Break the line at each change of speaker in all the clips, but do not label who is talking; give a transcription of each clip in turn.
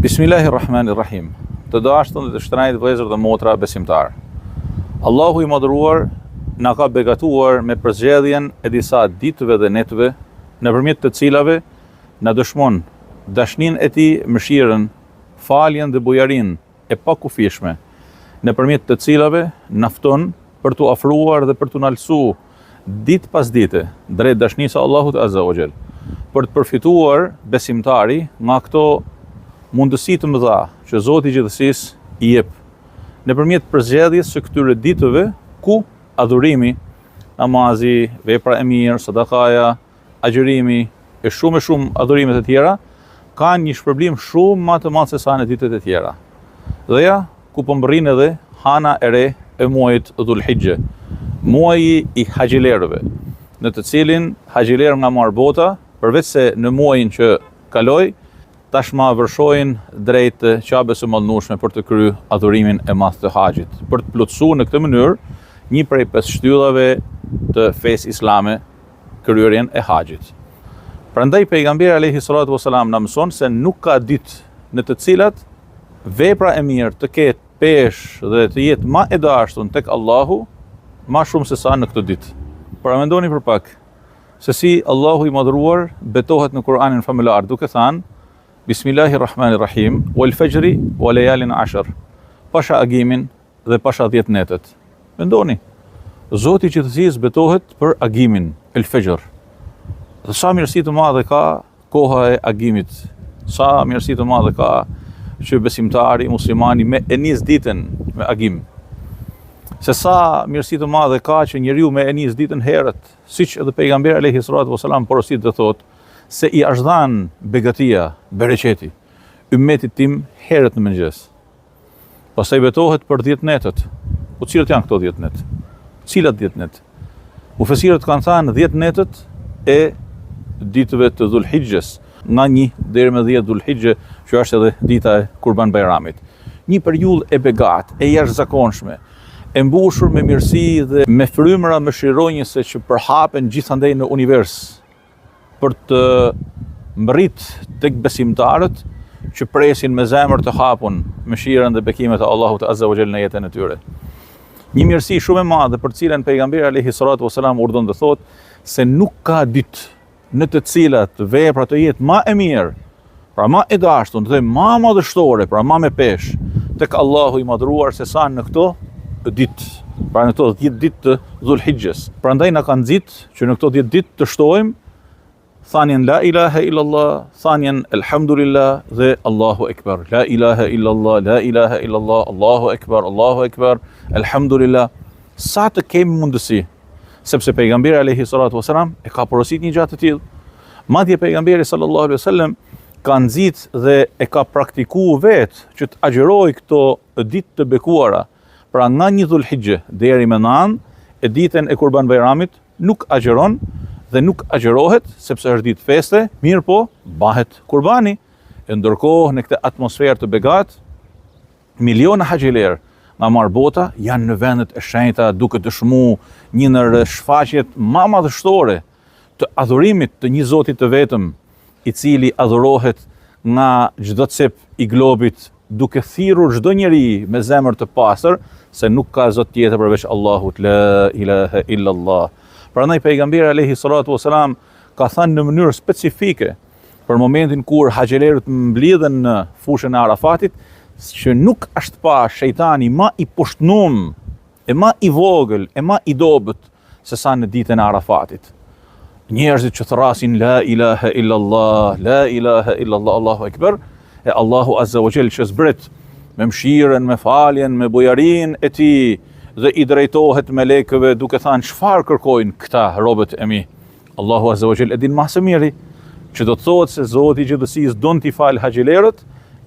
Bismillahi Rahmani Rahim. Të dashur dhe të shtrenjtë vëllezër dhe motra besimtar. Allahu i madhëruar na ka begatuar me përzgjedhjen e disa ditëve dhe netëve, nëpërmjet të cilave na dëshmon dashninë e tij, mëshirën, faljen dhe bujarinë e pakufishme, nëpërmjet të cilave na fton për t'u afruar dhe për t'u naltësu ditë pas dite drejt dashnisë së Allahut Azza wa Jall, për të përfituar besimtari nga këto mundësi të mëdha që Zoti i gjithësisë i jep nëpërmjet përzgjedhjes së këtyre ditëve ku adhurimi, namazi, vepra e mirë, sadakaja, agjërimi e shumë e shumë adhurime të tjera kanë një shpërblim shumë ma të madh se sa në ditët e tjera. Dhe ja, ku po mbërrin edhe hana e re e muajit Dhul-Hixhe, muaji i haxhilerëve, në të cilin haxhilerë nga marë bota, përveç se në muajin që kaloi, tashma vërshojnë drejt Qabes së Madhnushme për të kry adhurimin e madh të haxhit, për të plotësu në këtë mënyrë një prej pesë shtyllave të fesë islame, kryerjen e haxhit. Prandaj pejgamberi alayhi salatu wasalam na mëson se nuk ka ditë në të cilat vepra e mirë të ketë peshë dhe të jetë ma e dashtun tek Allahu ma shumë se sa në këtë ditë. Paramendoni për pak se si Allahu i madhëruar betohet në Kur'anin famëlartë duke thënë Bismillahir Rahmanir Rahim wal fajri wa layalin ashr. Pasha agimin dhe pasha 10 netët. Mendoni, Zoti i gjithësisë betohet për agimin, el fajr. Dhe sa mirësi të madhe ka koha e agimit, sa mirësi të madhe ka që besimtari, muslimani me e nis ditën me agim. Se sa mirësi të madhe ka që njeriu me e nis ditën herët, siç edhe pejgamberi alayhi salatu wasalam porosit dhe thotë se i është dhanë begatia, bereqeti, ymmetit tim herët në mëngjes. Pastaj betohet për 10 netët. Po cilat janë këto 10 net? Cilat 10 net? Mufesirët kanë thënë 10 netët e ditëve të Dhul-Hixhes, nga 1 deri më 10 Dhul-Hixhe, që është edhe dita e Kurban Bajramit. Një periudhë e begatë, e jashtëzakonshme, e mbushur me mirësi dhe me frymëra mëshironjëse që përhapen gjithandej në univers. për të mbërrit tek besimtarët që presin me zemër të hapun mëshirën dhe bekimet e Allahut Azza wa Jall në jetën e tyre. Një mirësi shumë e madhe për të cilën pejgamberi alayhi salatu wasalam urdhon dhe thotë se nuk ka ditë në të cilat vepra të jetë ma e mirë, pra ma e dashtun dhe ma madhështore, pra ma me peshë tek Allahu i madhëruar se sa në këto ditë, pra në këto 10 ditë të Dhul-Hixhes. Prandaj na ka nxit që në këto 10 ditë të shtojmë thanjen la ilaha illallah, thanjen elhamdulillah dhe Allahu ekber. La ilaha illallah, la ilaha illallah, Allahu ekber, Allahu ekber, elhamdulillah. Sa të kemi mundësi, sepse pejgamberi alayhi salatu wasalam e ka porosit një gjë të tillë. Madje pejgamberi sallallahu alaihi wasallam ka nxit dhe e ka praktiku vetë që të agjërojë këto ditë të bekuara. Pra nga një Dhul-Hixhe deri më nanë e ditën e Kurban Bajramit nuk agjëron dhe nuk agjërohet sepse është ditë feste, mirëpo bahet kurbani. E ndërkohë në këtë atmosferë të begatë, miliona haxhilerë nga marë bota janë në vendet e shenjta duke dëshmu një ndër shfaqjet ma madhështore të adhurimit të një Zoti të vetëm, i cili adhurohet nga çdo cep i globit, duke thirrur çdo njeri me zemër të pastër se nuk ka Zot tjetër përveç Allahut, la ilaha illa Allah. Prandaj pejgamberi alayhi salatu wasalam ka thënë në mënyrë specifike për momentin kur haxhilerët mblidhen në fushën e Arafatit, që nuk është pa shejtani ma i poshtnum, e ma i vogël, e ma i dobët se sa në ditën e Arafatit. Njerëzit që thërrasin la ilaha illallah, la ilaha illallah, Allahu ekber, e Allahu azza wa jall që zbret me mëshirën, me faljen, me bujarinë e tij dhe i drejtohet melekëve duke thënë çfarë kërkojnë këta robët e mi. Allahu azza wa jall e din ma së miri që do të thotë se Zoti i gjithësisë don t'i falë haxhilerët,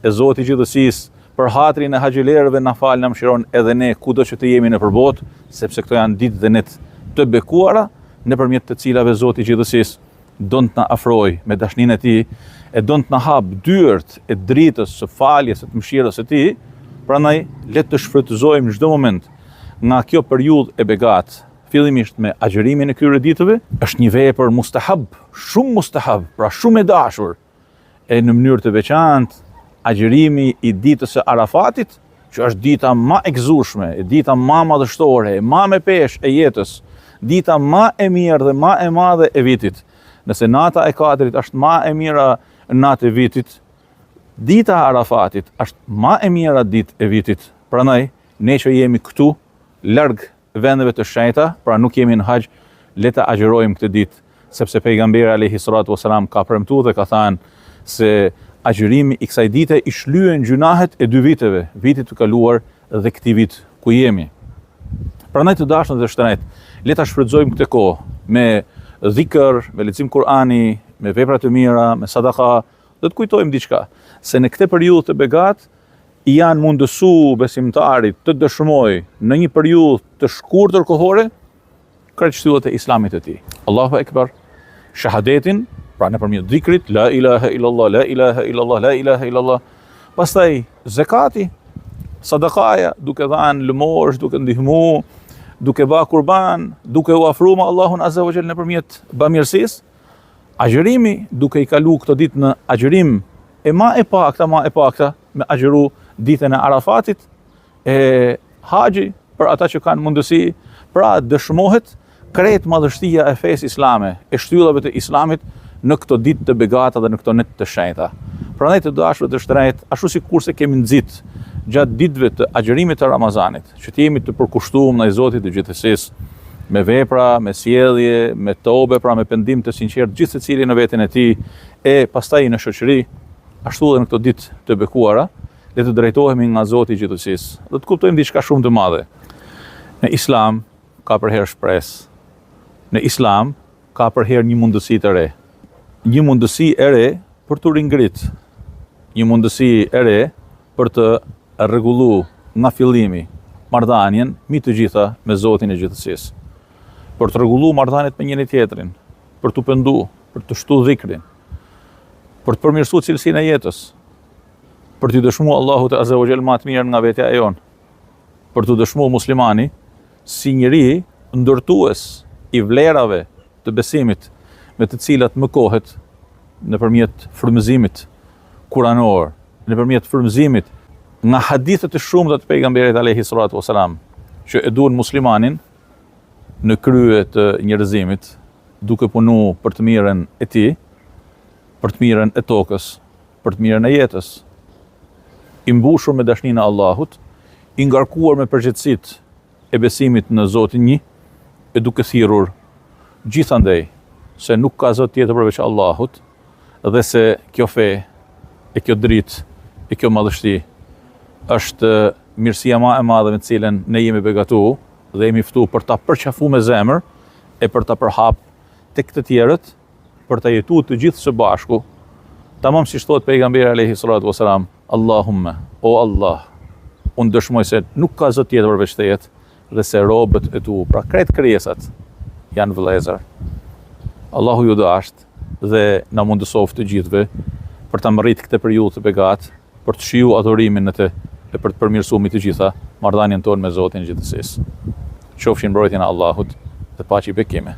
e Zoti i gjithësisë Për hatrin e haxhilerëve na fal na mëshiron edhe ne kudo që të jemi nëpër botë, sepse këto janë ditë dhe net të bekuara, nëpërmjet të cilave Zoti i gjithësisë don të na afrojë me dashninë e tij, e don të na hapë dyert e dritës së faljes e të mëshirës së tij, prandaj le të shfrytëzojmë çdo moment nga kjo periudhë e begatë, fillimisht me agjërimin e këtyre ditëve, është një vepër mustahab, shumë mustahab, pra shumë e dashur, e në mënyrë të veçantë. Agjërimi i ditës së Arafatit, që është dita ma e gëzueshme, e dita ma madhështore, e ma me peshë e jetës, dita ma e mirë dhe ma e madhe e vitit. Nëse nata e Kadrit është ma e mira natë e vitit, dita e Arafatit është ma e mira ditë e vitit. Prandaj, ne që jemi këtu, larg vendeve të shenjta, pra nuk jemi në haxh, le ta agjërojmë këtë ditë, sepse pejgamberi alayhi salatu wasalam ka premtu dhe ka thënë se agjërimi i kësaj dite i shlyen gjynahet e dy viteve, vitit të kaluar dhe këtij vit ku jemi. Prandaj të dashur dhe të shtrenjtë, le ta shfrytëzojmë këtë kohë me dhikr, me lexim Kur'ani, me vepra të mira, me sadaka, dhe të kujtojmë diçka, se në këtë periudhë të begatë i janë mundësu besimtarit të dëshmojë në një periudhë të shkurtër kohore krejt shtyllat e islamit të tij. Allahu Ekber, shahadetin, pra nëpërmjet dhikrit, la ilaha illallah, la ilaha illallah, la ilaha illallah, pastaj zekati, sadakaja, duke dhanë lëmoshë, duke ndihmu, duke ba kurban, duke u afru me Allahun Azza wa Jall nëpërmjet bamirësisë, Agjërimi, duke i kalu këto ditë në agjërim e ma e pakta, ma e pakta, me agjëru ditën e Arafatit, e haxhi për ata që kanë mundësi, pra dëshmohet krejt madhështia e fesë islame, e shtyllave të islamit në këto ditë të begata dhe në këto netë të shenjta. Prandaj të dashur të shtrenjtë, ashtu sikurse kemi nxit gjatë ditëve të agjërimit të Ramazanit, që të jemi të përkushtuar ndaj Zotit të gjithësisë, me vepra, me sjellje, me tobe, pra me pendim të sinqertë gjithsecili në veten e tij e pastaj në shoqëri, ashtu edhe në këto ditë të bekuara, le të drejtohemi nga Zoti i gjithësisë dhe të kuptojmë diçka shumë të madhe. Në Islam ka përherë shpresë. Në Islam ka përherë një mundësi të re. Një mundësi e re për t'u ringrit. Një mundësi e re për të rregullu nga fillimi marrëdhanien mbi të gjitha me Zotin e gjithësisë. Për të rregullu marrëdhaniet me njëri-tjetrin, për t'u pendu, për të shtu dhikrin, për të përmirësu cilësinë e jetës, për t'i dëshmu Allahut Azza wa Jall ma të mirën nga vetja e jonë, për t'u dëshmu muslimani si njeri ndërtues i vlerave të besimit me të cilat mëkohet nëpërmjet frymëzimit kuranor, nëpërmjet frymëzimit nga hadithet e shumta të pejgamberit alayhi salatu wasalam, që e duan muslimanin në krye të njerëzimit, duke punu për të mirën e tij, për të mirën e tokës, për të mirën e jetës. I mbushur me dashninë e Allahut, i ngarkuar me përgjegjësitë e besimit në Zotin një, e duke thirrur gjithandej se nuk ka Zot tjetër përveç Allahut dhe se kjo fe e kjo dritë e kjo madhështi është mirësia ma e madhe me të cilën ne jemi begatu dhe jemi ftu për ta përqafu me zemër e për ta përhap tek të tjerët për ta jetu të gjithë së bashku, tamam siç thotë pejgamberi alayhi salatu wasalam, Allahumme, o Allah, unë dëshmoj se nuk ka zot tjetër përveç teje dhe se robët e tu, pra krejt krijesat janë vëllezër. Allahu ju dashtë dhe na mundësoftë të gjithëve për ta mbërrit këtë periudhë të begatë, për të shiju adhurimin në të e për të përmirësuar mbi të gjitha marrëdhënien tonë me Zotin e gjithësisë. Qofshi në mbrojtjen e Allahut dhe paçi bekime.